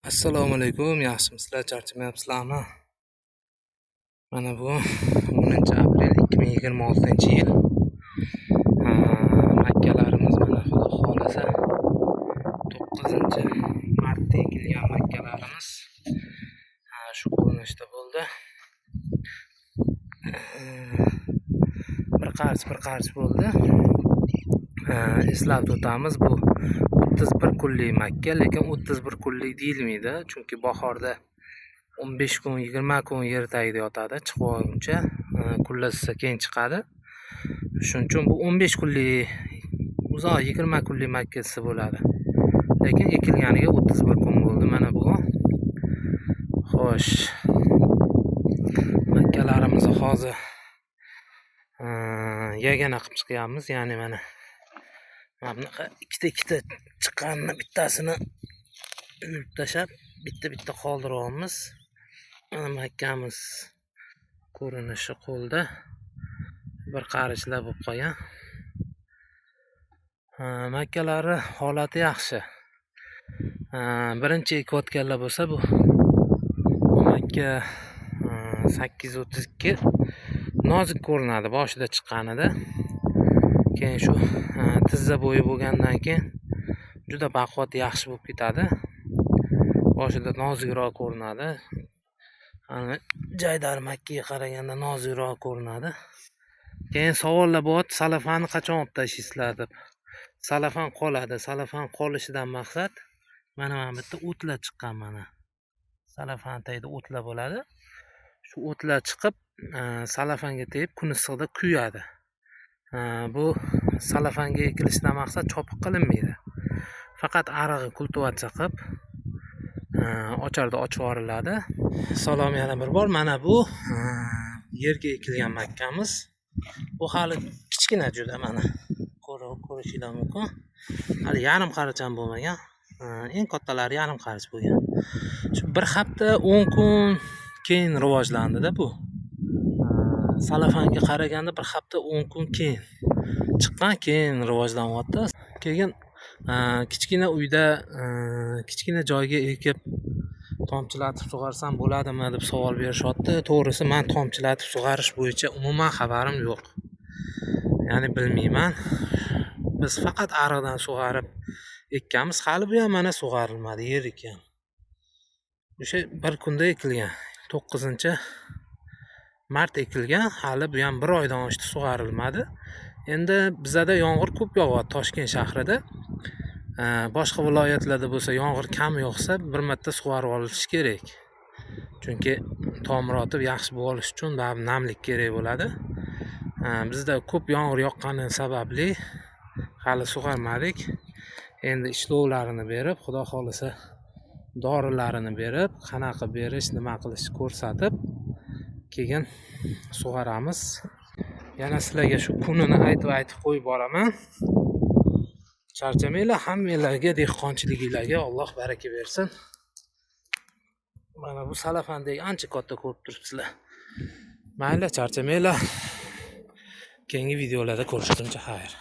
Assalomu alaykum, yaxshimisizlar, charchamayapsizlarmi? Mana bu 10 aprel 2026-yil. Makkalarimiz mana, Xudo xohlasa, 9 martda ekilgan makkalarimiz shu ko'rinishda bo'ldi. Bir qarich, bir qarich bo'ldi. Eslatib o'tamiz, bu 31 kunlik makka, lekin 31 kunlik deyilmaydi, chunki bahorda 15 kun, 20 kun yer tagida yotadi, chiqib olguncha, kunlashsa keyin chiqadi. Shuning uchun bu 15 kunlik, uzoq 20 kunlik makka desa bo'ladi. Lekin ekilganiga 31 kun bo'ldi mana bu. Xo'sh, makkalarimizni hozir yagana qilib chiqyapmiz, ya'ni mana bunaqa ikkita ikkita chiqqanini bittasini yulib tashlab, bitta bitta qoldiryapmiz. Mana makkamiz ko'rinishi qo'lda, bir qarichlar bo'lib qolgan. Makkalari holati yaxshi. Birinchi ekayotganlar bo'lsa, bu makka 832 nozik ko'rinadi boshida chiqqanida. Keyin shu tizza bo'yi bo'lgandan keyin juda baquvvat, yaxshi bo'lib ketadi. Boshida nozikroq ko'rinadi. Ana jaydari makkaga qaraganda nozikroq ko'rinadi. Keyin savollar bo'lyapti, salafanni qachon olib tashlaysizlar deb. Salafan qoladi. Salafan qolishidan maqsad mana bu yerda o'tlar chiqqan mana. Salafan tagida o'tlar bo'ladi. Shu o'tlar chiqib, salafanga tegib, kun issiqda kuyadi. Bu salafanga ekilishidan maqsad chopiq qilinmaydi. Faqat arig'i kultivatsiya qilib, ocharda ochib yuboriladi. Salom yana bir bor. Mana bu yerga ekilgan makkamiz. Bu hali kichkina juda, mana. Ko'rishinglar mumkin. Hali yarim qarich ham bo'lmagan. Eng kattalari yarim qarich bo'lgan. Shu bir hafta, 10 kun keyin rivojlandida bu. Salafanga qaraganda bir hafta, 10 kun keyin chiqqan, keyin rivojlanyapti. Keyin kichkina uyda, kichkina joyga ekib, tomchilatib sug'orsam bo'ladimi deb savol berishyapti. To'g'risi, man tomchilatib sug'arish bo'yicha umuman xabarim yo'q. Ya'ni bilmayman. Biz faqat ariqdan sug'arib ekkanmiz. Hali bu ham mana sug'arilmadi, yer ekan. O'sha bir kunda ekilgan. 9 mart ekilgan. Hali bu ham bir oydan oshdi, sug'arilmadi. Endi bizada yomg'ir ko'p yog'yapti Toshkent shahrida. Boshqa viloyatlarda bo'lsa, yomg'ir kam yog'sa, bir marta sug'arib olish kerak. Chunki tomir otib yaxshi bo'lib olish uchun baribir namlik kerak bo'ladi. Bizda ko'p yomg'ir yoqqani sababli hali sug'armadik. Endi ishlovlarini berib, Xudo xohlasa, dorilarini berib, qanaqa berish, nima qilish ko'rsatib, keyin sug'aramiz. Yana sizlarga shu kunini aytib aytib qo'yib boraman. Charchamanglar, hammanglarga, dehqonchiliginglarga Alloh baraka bersin. Mana bu salafandek ancha katta, ko'rib turibsizlar. Mayli, charchamanglar. Keyingi videolarda ko'rishguncha xayr.